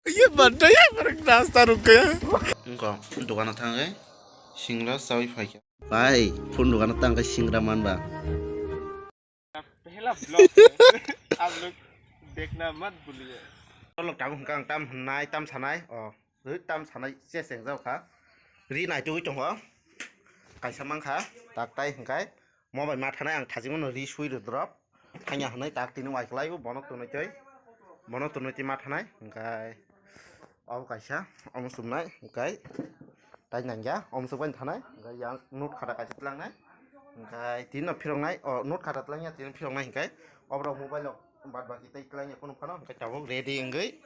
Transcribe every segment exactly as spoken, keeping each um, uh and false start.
Ye banda ye parang nasta rukya. Wngkha dogano thangwi singra chawi phaikha. Bai, phone dogano tangkhe singra manba. Pehla vlog hai. Aap log dekhna mat bhuliye. Tolok tabuk hwnkha ang tam hwnai, tam sanai. Oh, ri tam sanai se sengjak kha. Ri naitugwi tongo. Kaisa mankha, tak tai hwnkhe. Mo bai ma thanai ang thajingmano ri sui rw drop. Thangya hwnwi tak tini waiklai o bono tunui twi. Bono tunui twi ma thanai. Hwnkhe abo kaisa, omo chumnai, hwnkhe tai nangya, omo chukbai thanai, hwnkhe yang note khata kaisa tlangnai, hwnkhe tini no phiroknai, o note khata tlangya, tini phiroknai hwnkhe oborok mobile rok bad baki tei tlangya kunu phano, hwnkhe tabuk ready wngwi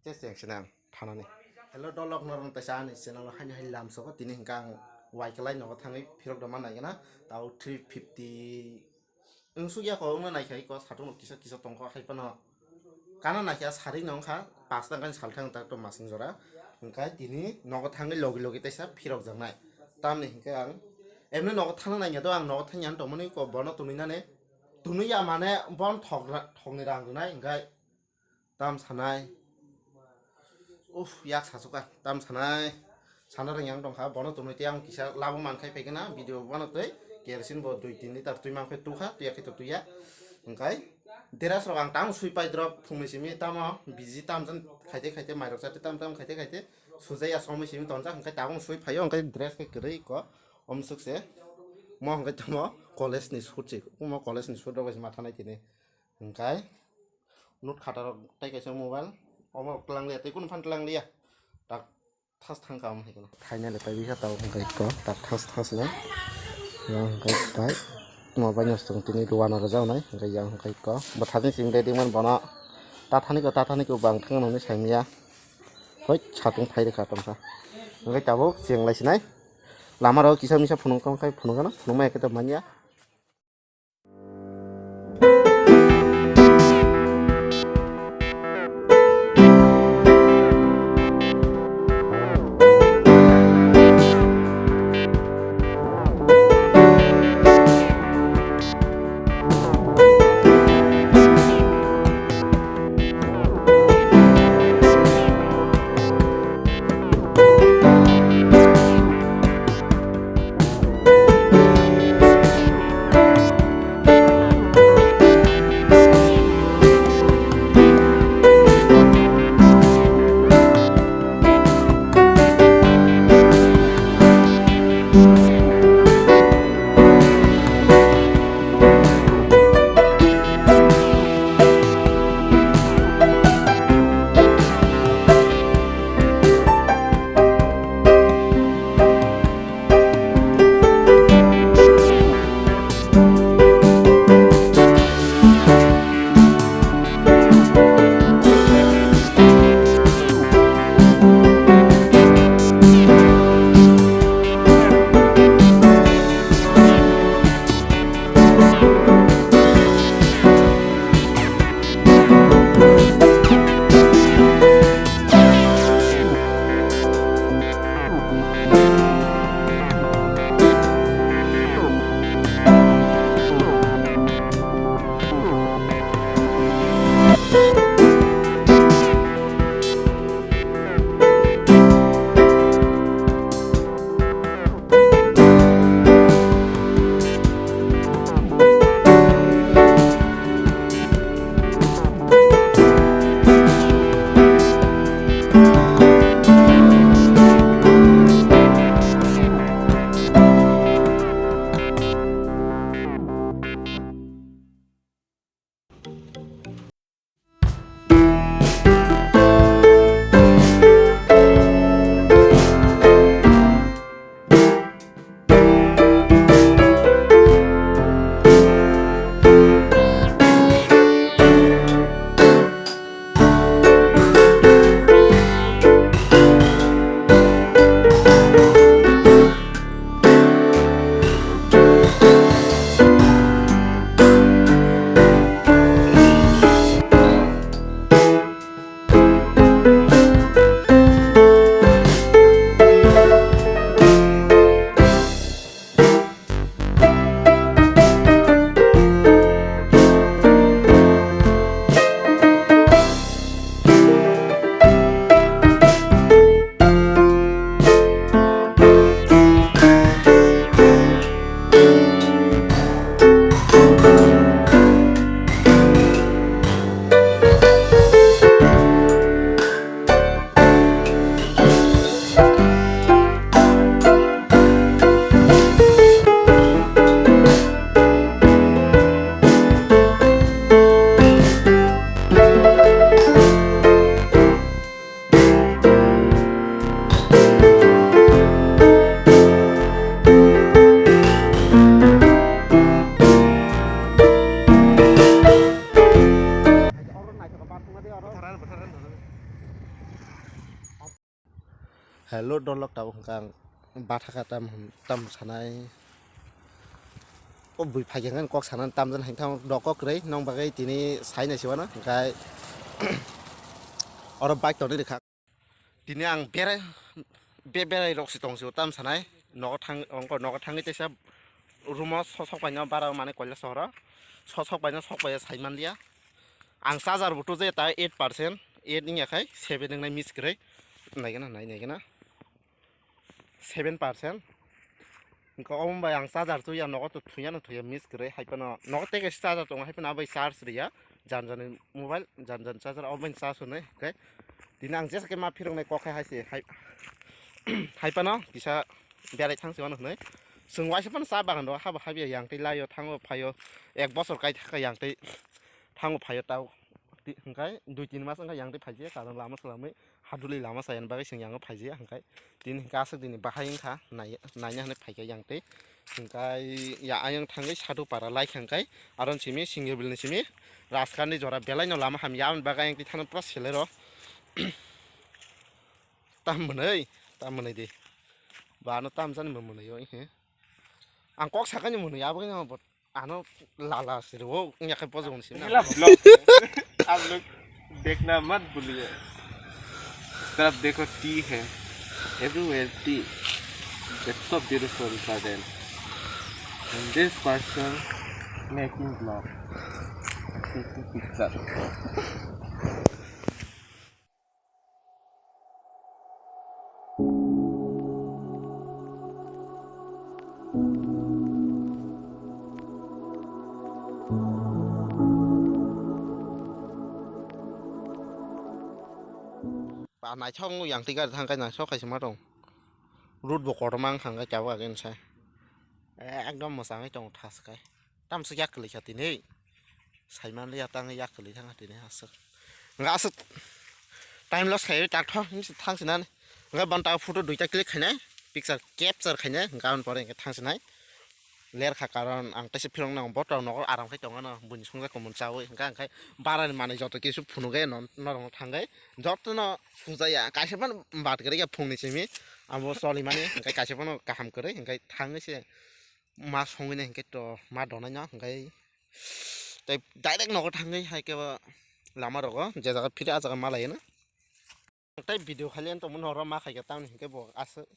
cheseng sinang thanani. Hello dolok norok no taisa ani channel o haino hai lam soko tini hwnkhe ang waiklai nogo thangwi phirok rwma naigana tao three fifty. Wng suk ya kok wngna naikha iko satung rok kisa kisa tongkha hai phano. Kana naikha sarik no wngkha pasta wngkha salthang tak to masing jora. Hwnkhe tini nogo thangwi logi logi teisa phirok jaknai. Tamni hwnkhe ang emni nogo thangna naikha do ang nogo thangya tongmani ko bono tunui nani. Tunui ya mane bon thok ra-, thokni rang rwnai hwnkhe. Tam sanai. Uff, yak sasukha. Tam sanai. Sana rwng yang tongkha. Bono tonwi tei ang kisa labo mankhai phaikhe na video bono tei kerosene bo dui tin liter twi mankhe tukha, tuya khe to tuya. Hwnkhe dress rok ang tamo sui pai drop phungni simi tamo busy tam jan khaite khaite mairok chate tam tam khaite khaite sujaya somoi simi tonjak hwnkhe tabung sui phaio hwnkhe dress khe kwrwi ko omsuk se. Mo hwnkhe tamo college ni shoot se. Mo college ni shoot rok bai se matha nai tini. Hwnkhe note khata rok tei kaisa mobile, omo rok tlang liya, tei kunu phan tlang liya. Tak thas thang ka omo hai kheno. Thaina le pai bisa tao hwnkhe ko, tak thas thas le. Yang hwnkhe pai, mobile no song tini duan aro jawnai, hwnkhe yang hwnkhe ko. Bo thani sing ready man bono. Ta thani ko, ta thani ko bang thang nang ni sai miya. Hoi, satung phai rwkha tongkha. Hwnkhe tabuk cheng lai sinai. Lama rok kisa misa phunuk tong khai phunuk gana, phunuk ma ekhe to manya. Hello, dolok tabuk hwnkha ang bathaka tam, tam sanai. O bui phaikhe hwnkhe kok sanani tamjani hwnkhe tamo dok kok kwrwi nong bagwi tini saina siwano hwnkhe oro bike tongwi rwkha. Tini ang berai, be-, berai rok si tong sio tam sanai. Nogo thang, ongko nogo thangwi teisa room o so-, sok paino bara mane koila sohoro. So-, sok paino sok paio sai manliya. Ang charger bo tuje ta eight percent, eight wngya khai seven wngnai miss kwrwi. Naigana, nai, naigana. Seven percent. Hwnkhe omo bai ang charger tuya nogo to thuya no thuya miss kwrwi. Hai phano nogo tei kaisa charger tongo, hai phano abai charge riya. Jan jani mobile, jan jan charger obo bai charge hwnwi. Hwnkhe tini ang jesa khe ma phiroknai kok hai hai se hai, hai phano kisa berai thang se wano hwnwi. Chwng waisa phano cha bagan ro habo habya yang tei laio thango phaio. Ek bosor kai thaka yang tei thango phaio tao. Ti-, hwnkhe dui tin mas wngkha yang tei phaijak karon lama swlamwi. Haduli lama sayani bagwi chwng yango phaijak hwnkhe tini hwnkhe aswk dini bahai wngkha nai-, naina hwnwi phaikha yang tei hwnkhe ya ayang thangwi Sadhu para laikha hwnkhe aron simi Singhabil ni simi Rajkar ni jora belai no lama hamya aboni bagwi ayang twi thangno pura selero tam mwnwi tam mwnwi di bano tam jani mwnwi o he ang kok sakani mwnwi aboni no. Ano lala sirwo nya khai bojong sina. पहला ब्लॉग आप लोग देखना मत भूलिए। इस तरफ देखो, टी है, everywhere tea. That's so beautiful garden. And this person making vlog, taking picture. Ba naithok wng yang twi gari thang kai naithok kaisa ma tong. Road bo kotorma wng thang kai tabuk agini sai. Ekdom mwchangwi tongo thas kai. Tamswk yak kwlwi kha tini. Saimanliya tangwi yak kwlwi thangkha tini aswk. Hwnkhe aswk time loss khaiwi tak thok hinwi thangsinani. Hwnkhe bantao photo duita click khainai, picture capture khainai, hwnkhe aboni pore hwnkhe thangsinai. Lerkha karon ang teisa phirok nang botrok nogo aram khai tongmano buini songjak komon chawi hwnkhe ang khai barani manwi joto kisu phunukgwi norokno thangwi jotono sujaya kaisa phano bat kwrwikha phungni simi abo cholimani hwnkhe kaisa phano kaham kwrwi hwnkhe thangwi se. Ma songwi nai hwnkhe to ma donai no hwnkhe tei direct nogo thangwi hai khe bo lama rogo je jaga phiri ah jaga ma lai no. Tei video khali ang tongmani horo ma khaikha tamni hwnkhe bo aswk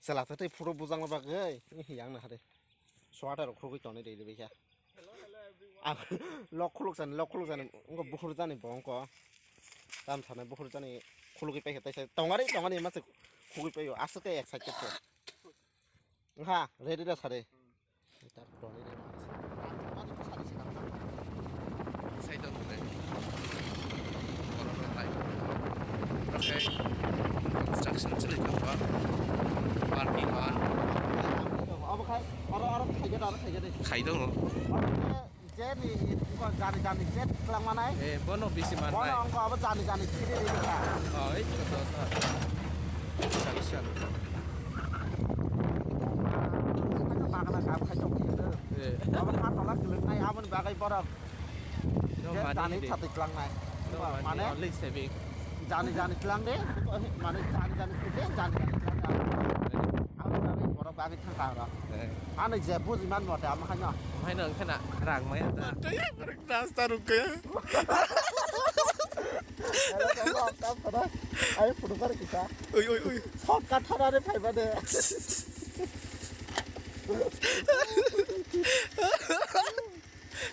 chwla tei photo bujangma bagwi yang no hare swata rok khugwi tonwi rwi rwi kha. Ang lok khuluk jani lok khuluk jani wngkha bukhur jani bo wngkha tam sanai bukhur jani khulugwi paikha teisa tongari tongari ma se khugwi paio aswk khe excited khe. Wngkha ready da sare. Sai tong le. Borok rok lai. Oke. Construction chili tong ba. Parking ba. Abo khai oro oro khai gada oro khai gada. Khai dong. Jeni jani jani jet kelang manai. Eh, bono bisi manai. Bono ongko abo jani jani chili di ka. Oh, itu dosa. Construction. Bagana kap khai tong. Eh. Abo ha tola kelang nai aboni bagai borok. Jani thati kelang nai. Mane only saving. Jani jani kelang de. Mane jani jani kelang de jani jani kelang de. Abo bagai borok bagai thang ka ro. Eh. Ano je buji man mote ama khaino. Maino khana rang maya ta. Rasta ruk gaya. Ayo photo kar kita. Oi oi oi. Shortcut thana re phaiba de.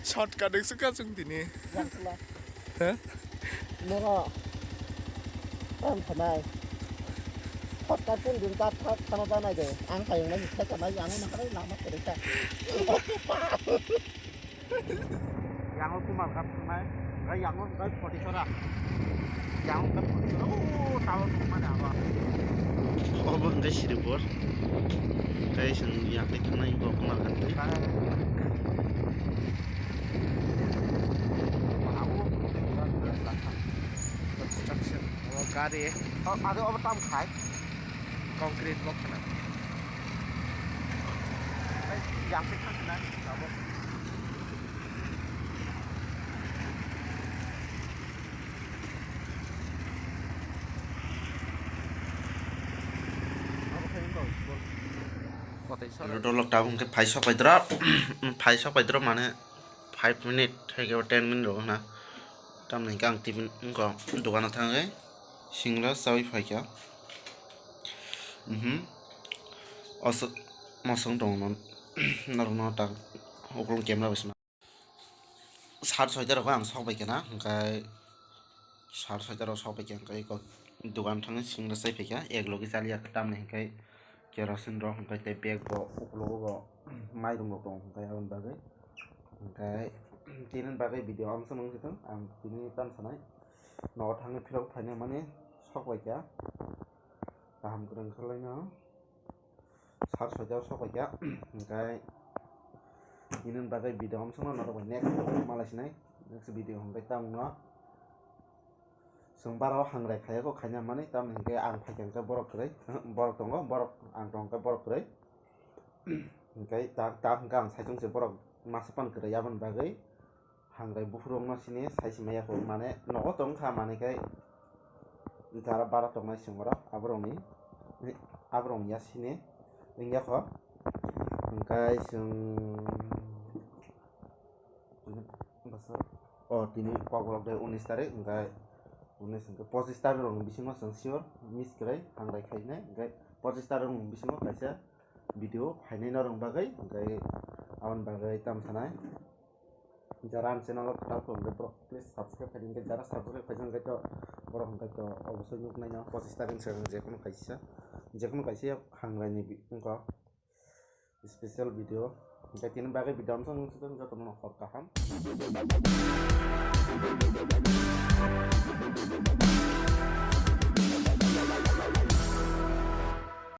Shortcut ekso ka chung tini. Yang pula. Hah? Noro. Tam thanai. Hot ka pun din ta thak thana ta nai de. Ang hai nai thak ka nai ang na hai lama kere ka. Yang kumar ka nai. Ga yang ka poti sora. Yang ka poti sora. Oh, tahu mana apa? Obo hingke siribor. Tei chwng yakni thangnai bo kumar kantwi. Construction. O gari. O, ado obo tam khai. Concrete bo khna. Yakni thangnai abo. Ludo lok tabuk hwnkhe phai sok paidrop, phai sok paidrop mane five minute hai khe ten minute rok na. Tamni hwnkhe ang tibin wngkha dogano thangwi singra chawi phaikha. Mhm. Oso mosong tongo norokno tak ukulung camera bai swnam. Sat soita rok ang sok bai khe na, hwnkhe sat soita rok sok bai khe hwnkhe kok dogan thangwi singna chai phaikha, ek logi chaliya tamni hwnkhe kerosene rok hwnkhe tei bag bo ukulogo bo mairum rok tongo hwnkhe aboni bagwi. Hwnkhe tini bagwi video amsa nung sitong ang tini tam sanai nogo thangwi phirok phaina mani sok bai kha kaham kwrwng khe laino. Sat soita o sok paikha, hwnkhe nini bagwi video hamsokno norok bai next video malai sinai, next video hwnkhe tamno chwng bara o hangrai khaiya kho khaina mani tamni hwnkhe ang phaikha hwnkhe borok kwrwi, borok tongo, borok ang tongkhe borok kwrwi, hwnkhe tak tak hwnkhe ang saichung se borok masa pan kwrwi aboni bagwi. Hangrai buphurungno sini sai si maya kho, mane nogo tong kha, mane kai jara bara tongnai chwng oro aborokni, aborok ya sini wngya kho. Hwnkhe chwng o tini kokborok de unis tarik, hwnkhe unis hwnkhe pochis tarik rokni bisingo chwng sure miss kwrwi hangrai khainai, hwnkhe pochis tarik rokni bisingo kaisa video phainai norok bagwi, hwnkhe aboni bagwi tamo sanai. Jara ang channel o kwtal khe hwnkhe borok please subscribe khaidi, hwnkhe jara subscribe khaijak hwnkhe to borok hwnkhe to obosoi nuknai no pochis tarik swkang jekheno kaisa, jekheno kaisa hangrai ni bi-, wngkha special video. Hwnkhe tini bagwi video amsa nung sitong jotono hor kaham.